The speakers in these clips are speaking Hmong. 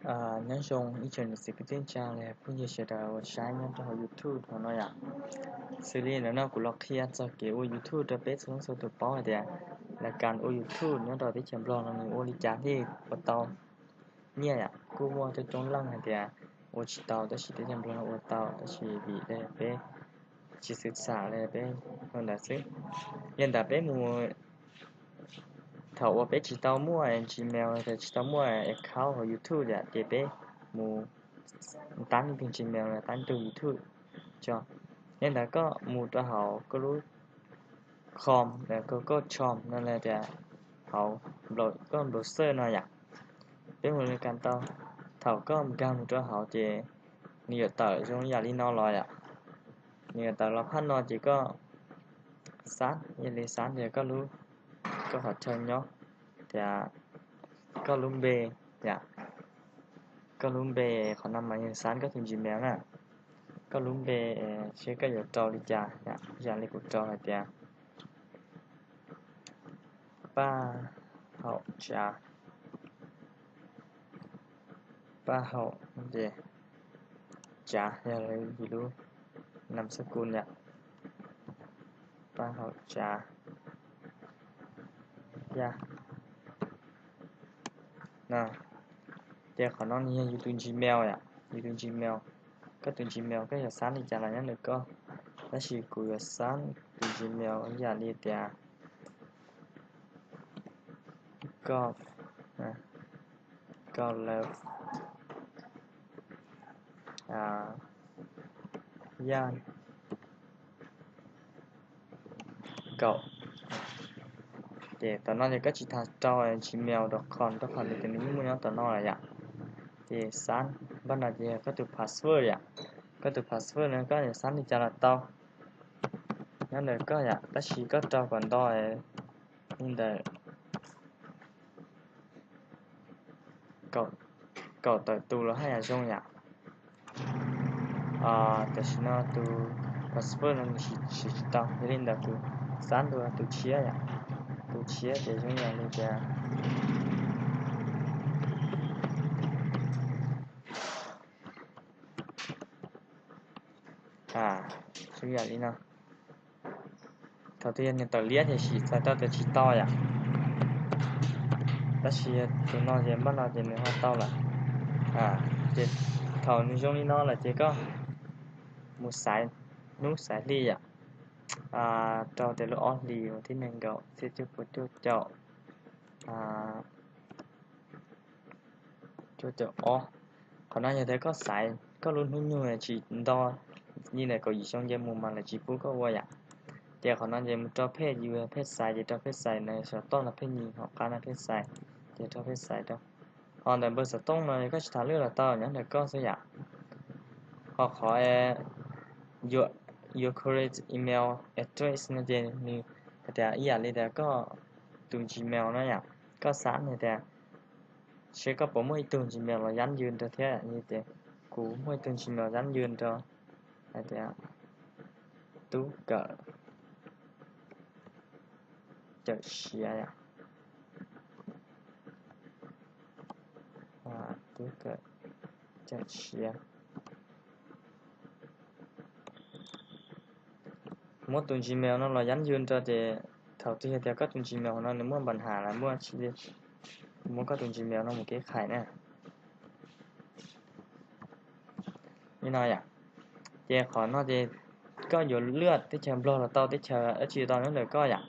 Nyob zoo ib tsoom niam txiv kwv tij neej tsa los phooj ywg sawv daws uas saib nyob rau hauv YouTube hauv no yom. Xws li ntawm no kuv los qhia txog kev ua YouTube rau peb txhua leej txhua tus paub hais tias lawv kam ua YouTube nyob rau teb chaws Nplog no nws ua li cas thiaj ua tau nyiaj yom. Kuj muaj coob coob leej hais tias ua tsis tau, tab sis teb chaws Nplog no ua tau, tab sis vim peb tsis xwm xam li peb ua ntawd xwb. Yog ntawd peb mus, thaum uas peb tsis tau muaj Gmail los tsis tau muaj account hauv YouTube yom, ces peb mus tab ib tug Gmail los tab ib tug YouTube tso. Yog ntawd koj mus rau hauv koj lub com, koj com no los tias hauv koj browser no yom. Peb mus li kas tau, thaum koj nkag mus rau hauv ces nws yuav tawm zoo yam li no los yom. Nws yuav tawm los phaj no ces koj xab, yog li xab tias koj lub, koj qhov chaw nyob, tias koj lub npe yom, koj lub npe, qhov no mas yog xab koj tus Gmail na, koj lub npe seb koj yuav rau li cas yom, yam li kuv rau hais tias Paj Haum Tsav, Paj Haum ces Tsav yog yus lub nam xab kus yom, Paj Haum Tsav. Yog no, ces qhov no nws yog yus tus Gmail yom, yus tus Gmail. Koj tus Gmail koj yuav xab li cas los nyob ntawm koj, tab sis kuv yuav xab tus Gmail yam li tias koj, koj lawv yaj kaum. Ces tom no ces koj tsis tas rau Gmail dot com rau qhov tias nws yeej muaj nyob tom no lawm yom. Ces xab npaj no ces yog koj tus password yom. Koj tus password no koj yuav xab li cas los tau, nyob ntawm koj yom, tab sis koj rau kom nto li ntawm kaum tawm tus los haj yam zoo yom. Tam sim no tus password no nws siv tsis tau, yog li ntawd kuv xab dua tus tshiab yom. Tus tshiab ces zoo yam li tias zoo yam li no. Thaum twg yog nws tawm liab ces siv txais tau tias tsis tau yom. Tab sis yog tus no ces npaj no ces nws ho tau lawm. Ces thaum nws zoo li no lawm ces koj mus xaiv hnub xaiv hli yom, rau tias lub ob hlis vas thib nees nkaum txhiab cuaj puas cuaj caum, cuaj caum ob. Qhov no yog tias koj xaiv koj lub hnub nyoog tsis nto li ntawm kaum yim xyoo nce mus mas lawv tsis pub koj ua yom. Ces qhov no ces mus rau phej yus, phej xais ces rau phej xais na, xov tooj no phej nyuj, hauv qab no phej xais, ces rau phej xais rau. Ho ntawm npawb xov tooj no koj tsis tas lwj los tau, nyob ntawm koj xwb yom. Ho qhov your current email address no ces nws hais tias ib yam li tias koj tus Gmail no yom, koj xav hais tias seb koj puas muaj ib tug Gmail los yab ywg rau thiab, ces kuv muaj ib tug Gmail yab ywg rau hais tias Tub Kawm Cawm Siav, Tub Kawm Cawm Siav. Muab tus Gmail no los yab ywg rau ces thaum twg yog tias koj tus Gmail no nws muaj npa nham los muaj tsi li, muab koj tus Gmail no mus kev khais na. Li no yom, ces qhov no ces koj yuav lwaj teb chaws Nplog los tau, teb chaws dab tsi tau nyob ntawm koj yom.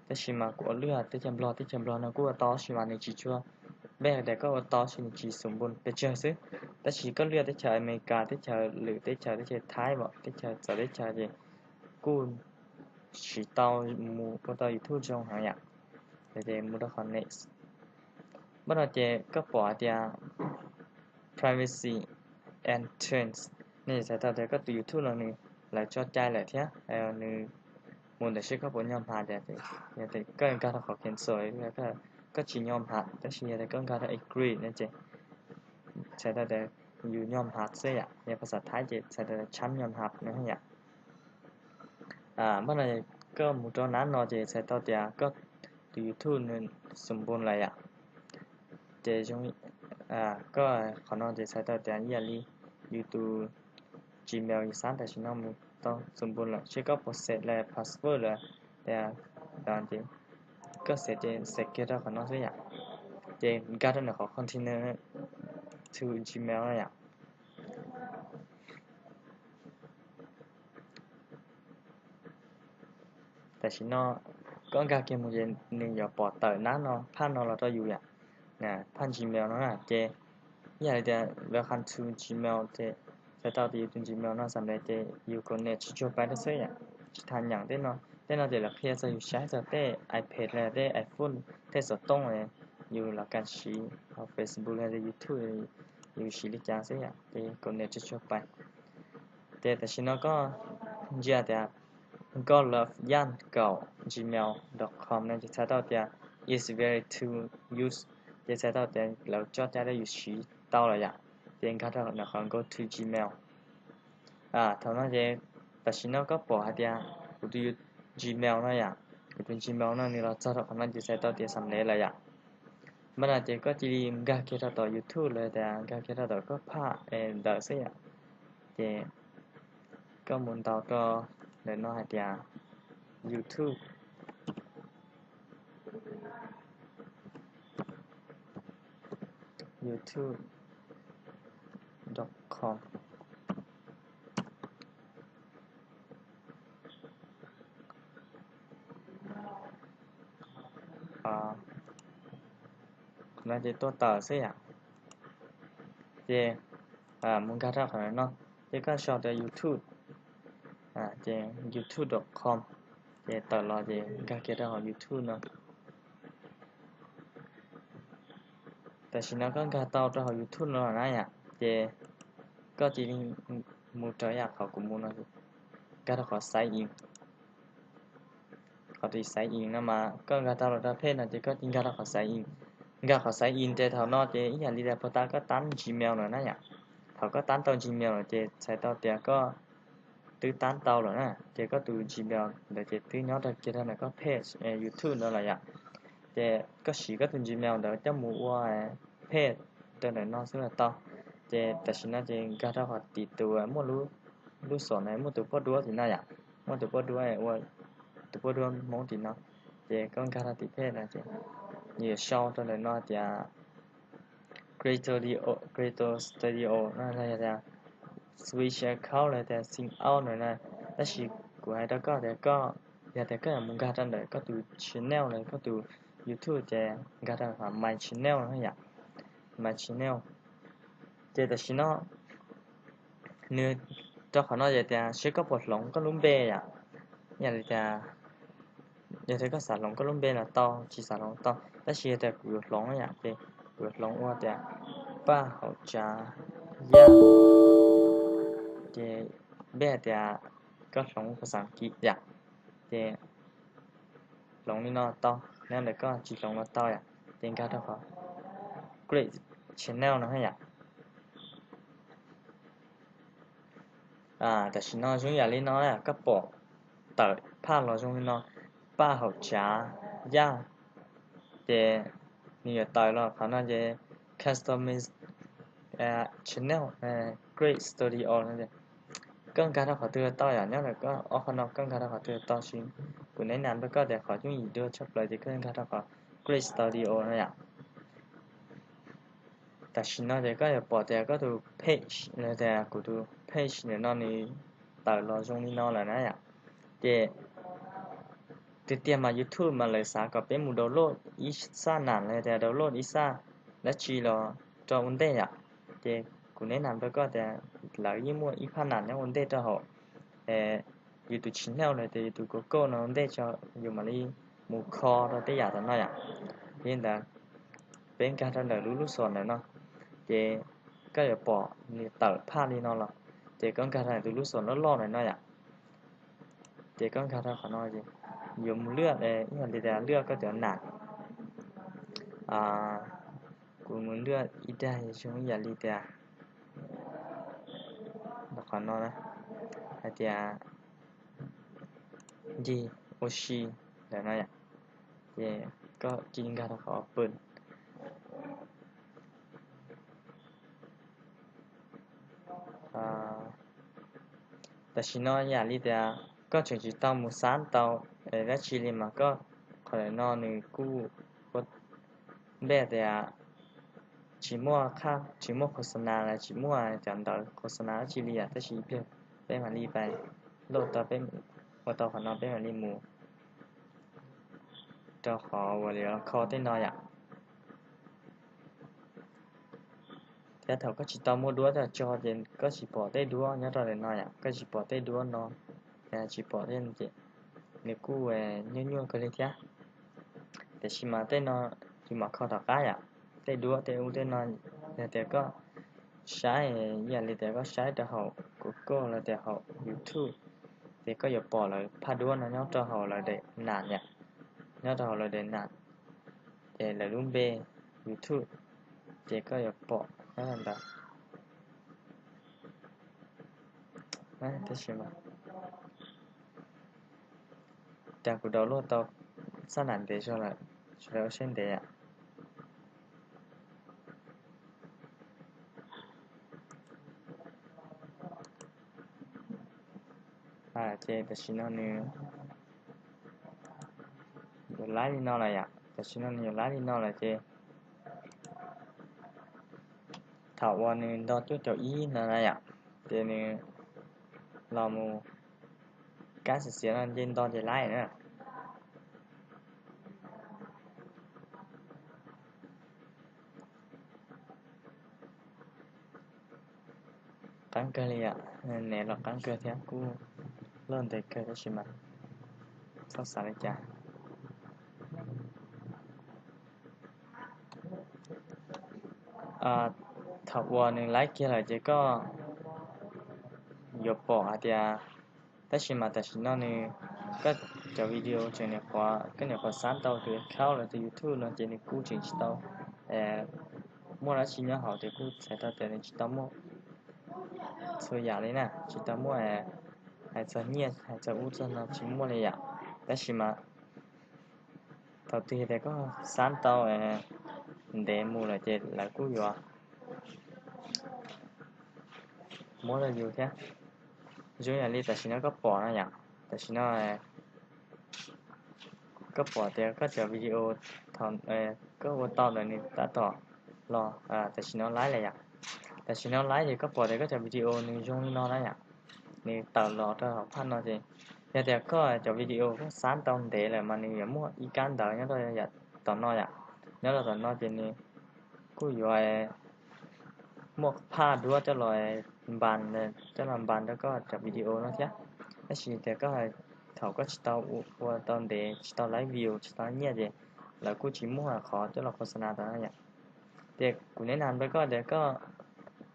Tab sis mas kuv ua lwaj teb chaws Nplog, teb chaws Nplog no kuj ua tau tab sis mas nws tsis tshua, peb hais tias koj ua tau tab sis nws tsis xum npun pes tsawg xwb. Tab sis koj lwaj teb chaws Amelikas, teb chaws lwm teb chaws, teb chaws Thaib, teb chaws txawv teb chaws ces kuj siv tau, mus ua tau YouTube zoo heev yom. Ces mus rau qhov next. Npaj no ces koj pom hais tias privacy and terms, nej txhais tau tias koj tus YouTube no nws lawv tso cai lawm thiab nws mus ntawm seb koj puas nyog hmam tias, yog tias koj nkag rau qhov cancel, koj tsis nyog hmam, tab sis yog tias koj nkag rau agree no ces txhais tau tias yus nyog hmam xwb yom, yog phas xas Thaib ces txhais tau tias chab nyog hmam no yom. Npaj no koj mus rau nab no ces txhais tau tias koj tus YouTube nws xum npun lawm yom. Ces zoo Koj qhov no ces txhais tau tias ib yam li yus tus Gmail yus xav tam sim no mus tau xu npu lawm, seb koj puas set lawm password lawm tias, ces koj set ces set kiag rau qhov no xwb yom. Ces nkag rau ntawm qhov continue to Gmail no yom. Tam sim no koj nkag kiag mus ces nws yuav pom tawm nab no phaj no los rau yus yom, phaj Gmail no na. Ces ib yam li tias welcome to Gmail ces txhais tau tias yus tus Gmail no xam le ces yus connect tsis tshua pais rau xwb yom, tsis tham nyeem tej no. Tej no ces lawv qhia txog yus saib txog tej iPad los tej iPhone tej xov tooj yus los kam siv, hauv Facebook los yog YouTube yus siv li cas xwb yom, ces connect tsis tshua pais. Ces tam sim no koj ntsia tias nkauj love yaj kaum gmail dot com no ces txhais tau tias is ready to use, ces txhais tau tias lawv tso cai rau yus siv tau lawm yom. Ces nkag rau ntawm qhov go to Gmail. Thaum no ces tam sim no koj pom hais tias kuv tus Gmail no yom, kuv tus Gmail no nws los txog rau qhov no ces txhais tau tias xam le lawm yom. Mas no ces koj cia li nkag kiag rau tom YouTube los tias nkag kiag rau tom koj phaj es ntawd xwb yom. Ces koj mus ntaus rau ntawm no hais tias YouTube, youtube dot com. No ces tuaj tawm xwb yom. Ces mus nkag rau qhov no, ces koj sau tias YouTube, ces youtube dot com, ces tawm los ces nkag kiag rau hauv YouTube no. Tam sim no koj nkag tau rau hauv YouTube no na yom, ces koj cia li mus rau yam qhov kuv mus no, nkag rau qhov sign in. Qhov tus sign in no mas koj nkag tau los rau page no ces koj cia li nkag rau qhov sign in. Nkag qhov sign in ces thaum no ces ib yam li tias puag ta koj tab Gmail lawm na yom. Thaum koj tab tau Gmail lawm ces txhais tau tias koj twb tab tau lawm na, ces koj tus Gmail ntawd ces twb nyob rau kiag rau ntawm koj page YouTube ntawd lawm yom. Ces koj siv koj tus Gmail ntawd coj mus ua page rau ntawm no xwb los tau. Ces tam sim no ces nkag rau qhov tim tus muaj lub xom na, muaj tus poj duab tim no yom, muaj tus poj duab ua tus poj duab Hmoob tim no. Ces koj nkag rau tim page no ces nws yuav sau rau ntawm no tias Creator Studio, Creator Studio no los yog tias switch account los tias sign out no na. Tab sis kuv hais rau koj tias koj, yog tias koj yuav mus nkag rau ntawm koj tus channel los koj tus YouTube ces nkag rau qhov my channel no yom, my channel. Ces tam sim no nws rau qhov no yog tias seb koj puas hloov koj lub npe yom. Yog li tias, yog tias koj xav hloov koj lub npe los tau, tsis xav hloov tau, tab sis yog tias kuv yuav hloov yom, ces kuv yuav hloov ua tias Paj Hauv Tsav Yaj, ces npe hais tias koj hloov phas xas kiv yom, ces hloov li no tau, nyob ntawm koj tsis hloov los tau yom, ces nkag rau qhov create channel no yom. Tam sim no zoo yam li no, koj pom tawm phaj los zoo li no, Paj Hauv Tsav Yaj, ces nws yuav tawm los qhov no ces customize channel, create studio no. Koj nkag rau qhov twg tau yom, nyob ntawm koj ob qhov no koj nkag rau qhov twg tau, sis kuv neb nas rau koj tias qhov yooj yim dua tshaj plaws ces koj nkag rau qhov create studio no yom. Tam sim no ces koj yuav pom tias koj tus page los tias kuv tus page ntawm no nws tawm los zoo li no lawm na yom. Ces tiag tiag mas YouTube mas lawv xav kom peb mus download ib xaj nam los tias download ib xaj dab tsi los rau ua ntej yom. Ces kuv neb nas rau koj tias lawv yeej muaj ib phaj nam nyob ua ntej rau hauv yus tus channel los tias yus tus Google no ua ntej tso, yus mam li mus kho rau tej yam tom no yom. Yog li ntawd peb nkag rau ntawm lub lub xom ntawm no, ces koj yuav pom nws tawm phaj li no los, ces koj nkag rau tus lub xom loj loj ntawm no yom. Ces koj nkag rau qhov no ces yuav mus lwaj, ib yam li tias lwaj koj cov nam. Kuv mus lwaj ib dag zoo ib yam li tias qhov no na, hais tias ncig ua si ntawm no yom. Ces koj cia li nkag rau qhov open. Tam sim no yam li tias koj tseem tsis tau mus xab tau dab tsi li mas koj, qhov ntawm no nws kuj ua ntej tias tsis muaj, tsis muaj khos nas los tsis muaj cov ntawv khos nas dab tsi li yom, tab sis ib pliag peb mam li pais load tau, peb ua tau qhov no peb mam li mus rau qhov uas yuav kho tej no yom. Thiab thaum koj tsis tau muaj duab tso ces koj tsis pom tej duab nyob rau ntawm no yom, koj tsis pom tej duab no, tsis pom tej no ces nws kuj nyuaj nyuaj kawg li thiab. Tiam sis mas tej no yus mam kho tom qab yom. Tej duab tej ub tej no, yog tias koj saib, yam li tias koj saib rau hauv Google los tias hauv YouTube, ces koj yuav pom lawv phaj duab no nyob rau hauv lawv daim nam yom, nyob rau hauv lawv daim nam, ces lawv lub npe YouTube, ces koj yuav pom nyob ntawd. Tab sis mas cas kuv download tau xab nam ntev zog lawm, sawv daws ua siab ntev yom. Ces tam sim no nws yuav laib li no lawm yom, tam sim no nws yuav laib li no lawm ces thaum uas nws nto cuaj caum ib no na yom, ces nws los mus kab xiav xiav no nce nto ces laib na. Qab kawg li yom, nws los qab kawg thiab kuj loj ntev kawg tab sis mas txhob xav li cas. Thaum uas nws laib kiag lawm ces koj yuav pom hais tias, tab sis mas tam sim no nws, koj cov video tseem nyuam qhuav, koj nyuam qhuav xab tau tus account los tus YouTube no ces nws kuj tseem tsis tau muaj dab tsi nyob hauv ces kuj txhais tau tias nws tsis tau muaj txhua yam li na, tsis tau muaj hais txog nyiaj hais txog ub txog no tsis muaj li yom. Tab sis mas thaum twg tias koj xab tau ntev mus lawm ces lawv kuj yuav muab rau yus thiab. Zoo yam li tam sim no koj pom no yom, tam sim no koj pom tias koj cov video thaum koj ua tau ntawd nws tab tom los, tam sim no laib lawm yom. Tam sim no laib ces koj pom tias koj cov video nws zoo li no na yom, nws tawm los rau hauv phaj no ces yog tias koj cov video koj xab tau ntev lawm mas nws yuav muaj ib kab ntawv nyob rau yam tom no yom, nyob rau tom no ces nws kuj yuav muaj phaj duab coj los npas, coj los npas rau koj cov video no thiab. Tab sis tias koj, thaum koj tsis tau ua tau ntev, tsis tau laib view, tsis tau nyiaj ces lawv kuj tsis muaj qhov coj los khos nas tom no yom. Ces kuv neb nam rau koj tias koj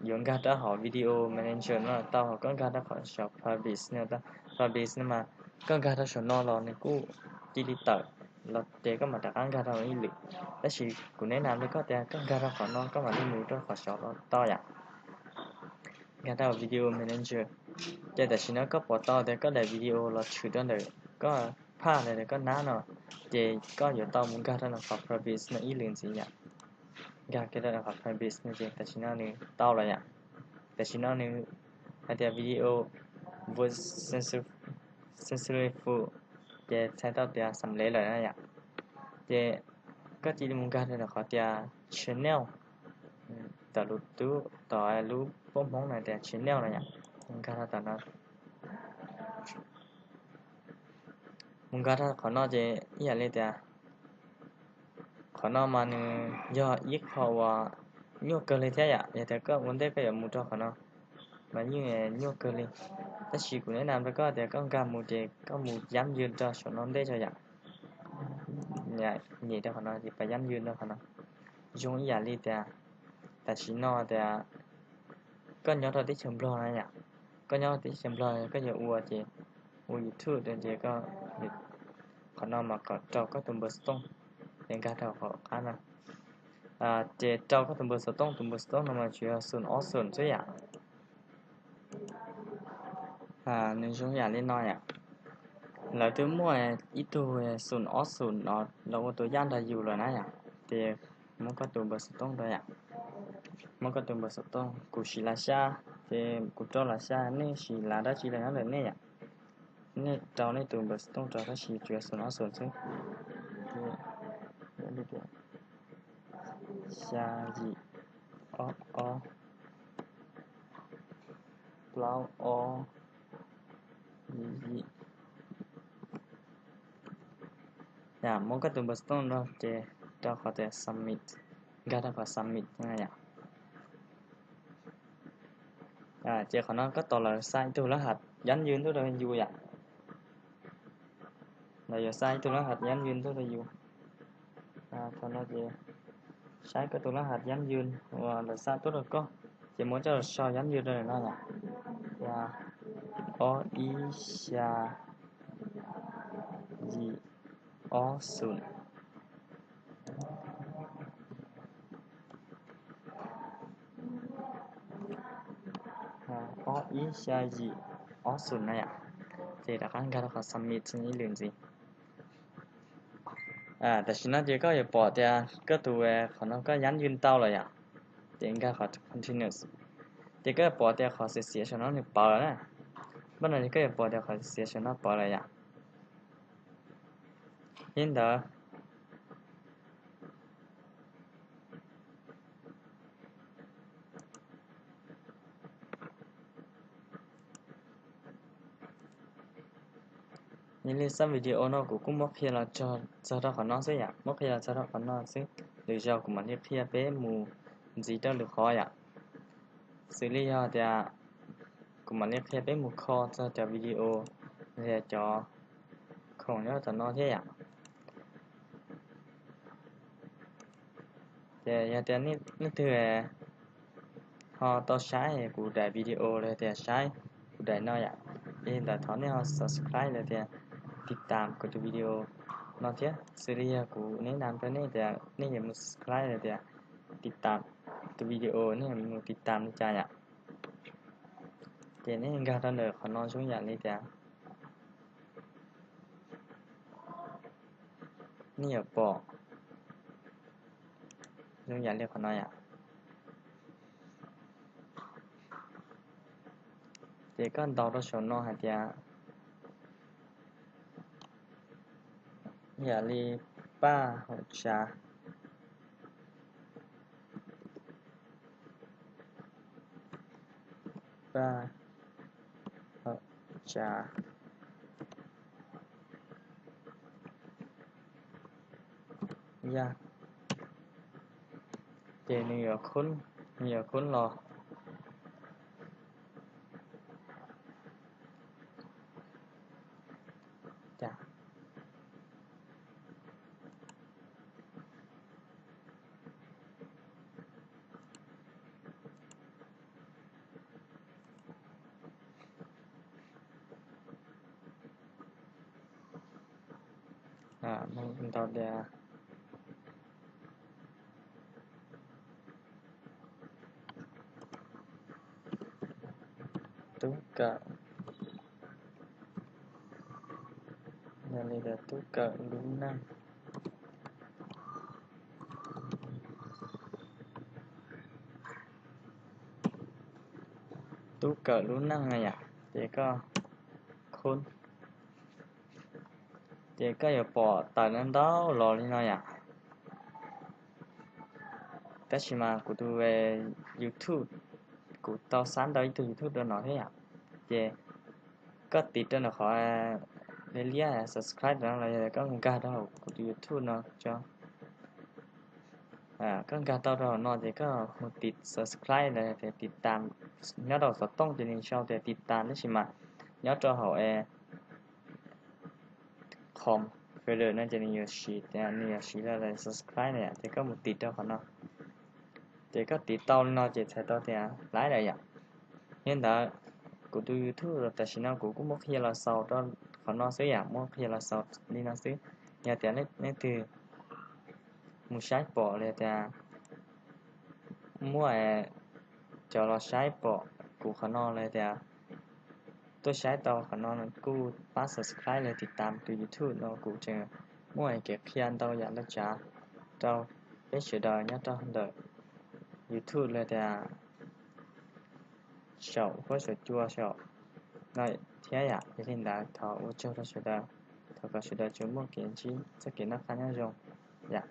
yuav nkag rau hauv video manager no tau, koj nkag rau qhov saum publish no, publish no mas koj nkag rau saum no los nws kuj cia li tawm los ces koj mam rov qab nkag rau ib lwm. Tab sis kuv neb nam rau koj tias koj nkag rau qhov no koj mam li mus rau qhov saud los tau yom. Nkag rau video manager, ces tam sim no koj pom tau tias koj daim video los tshwm rau ntawm koj phaj ntawd koj nab no, ces koj yuav tau mus nkag rau qhov publish no ib lwm ntxiv yom. Nkag kiag rau qhov publish no ces tam sim no nws tau lawm yom. Tam sim no nws hais tias video was successful, ces txhais tau tias xam lev lawm na yom. Ces koj cia li mus nkag rau qhov tias channel, tom lub, tom lub pab Hmoob no tias channel no yom. Mus nkag rau tom no, mus nkag rau qhov no ces ib yam li tias qhov no mas nws yog ib qho uas nyuaj kawg li thiab yom. Yog tias koj ua ntej koj yuav mus rau qhov no mas yeej nyuaj kawg li. Tab sis kuv neb nam rau koj tias koj nkag mus ces koj mus yab ywg rau saum no ntej tso yom. Nyem rau qhov no ces pas yab ywg rau qhov no. Zoo ib yam li tias tam sim no tias koj nyob rau teb chaws Nplog na yom. Koj nyob teb chaws Nplog koj yuav ua ces ua YouTube ces koj, qhov no mas kom rau koj tus npawb xov tooj, ces nkag rau qhov qab no. Ces rau koj tus npawb xov tooj, tus npawb xov tooj no mas tsuas yog xoom ob xoom xwb yom. Nws zoo yam li no yom. Lawv twb muaj ib tug xoom ob xoom no los ua tus yaj nrog yus lawm na yom. Ces muab koj tus npawb xov tooj rau yom. Muab koj tus npawb xov tooj, kuv siv laj xyab Ces kuv rau los xya, nej sim lav dab tsi los nyob ntawm nej yom. Nej rau nej tus npawb tooj rau tab sis tsuas yog xoom ob xoom xwb. Xya yim ob ob plaub ob yim yim. Yam muab koj tus npawb tooj rau ces rau qhov tias submit, nkag rau qhov submit no yom. Ces qhov no koj tos lawv xa ib tug lab has yab ywg ntuj rau yus yom. Lawv yuav xa ib tug lab has yab ywg ntuj rau yus. Thaum no ces saib koj tus lab has yab ywg uas lawv xa tuaj rau koj, ces muab coj los sau yab ywg rau ntawm no yom. Ob ib xya yim ob xoom. Ob ib xya yim ob xoom na yom. Ces rov qab nkag rau qhov submit ib lwm ntxiv. Tam sim no ces koj yuav pom tias koj tus, qhov no koj yab ywg tau lawm yom. Ces nkag qhov continuous. Ces koj yuav pom tias qhov xiav xiav saum no nws pawv lawm na. Npaj no ces koj yuav pom tias qhov xiav xiav saum no pawv lawm yom. Li ntawd, yog li xab video no kuv kuj muab qhia los txog rau qhov no xwb yom, muab qhia los txog rau qhov no xwb. Lwm zaus kuv mam li qhia peb mus ntxiv rau lwm qhov yom. Xws li yog tias kuv mam li qhia peb mus kho txog cov video, cov khoom nyob tom no thiab yom. Ces yog tias nej twg ho tau saib kuv daim video los tias saib kuv daim no yom, li ntawd thov nej ho subscribe los tias tiv tam kuv tus video no thiab. Xws li yog kuv neb nam rau nej tias nej yuav mus subscribe los tias tiv tam tus video, nej yuav mus tiv tam li cas yom. Ces nej nkag rau ntawm qhov no zoo yam li tias nej yuav pom zoo yam li qhov no yom. Ces koj ntaus rau saum no hais tias yam li paj hauv tsav, paj hauv tsav yaj, ces nws yuav khoob los. Ntau tias tub kawm, yog li tias tub kawm lub neej. Tub kawm lub neej na yom, ces koj khoob, ces koj yuav pom tawm ntau los li no yom. Tab sis mas kuv tus YouTube, kuv tau xab ntau ib tug YouTube rau no thiab yom. Ces koj tiv rau ntawm qhov liab liab subscribe no los yog koj nkag rau hauv kuv tus YouTube no tso. Koj nkag tau rau hauv no ces koj mus tiv subscribe los tias tiv tam, nyob rau xov tooj ces nws sau tias tiv tam, tab sis mas nyob rau hauv com folder no ces nws yuav siv, nws yuav siv los subscribe na yom. Ces koj mus tiv rau qhov no, ces koj tiv tau li no ces txhais tau tias laib lawm yom. Li ntawd, kuv tus YouTube tam sim no kuv kuj muab qhia los xaus rau qhov no xwb yom, muab qhia los xaus li no xwb. Yog tias leej twg mus saib pom li tias muaj cov los saib pom kuv qhov no li tias tuaj saib tau qhov no kuj pab subscribe los tiv tam tus YouTube no, kuv tseem muaj kev qhia ntau yam ntau tsav rau peb sawv daws nyob rau ntawm YouTube li tias saum huab saum cua saum no thiab yom. Yog li ntawd thov ua tsaug rau sawv daws, thov kom sawv daws tsuas muaj kev ntsib txoj kev noj qab nyob zoo yom.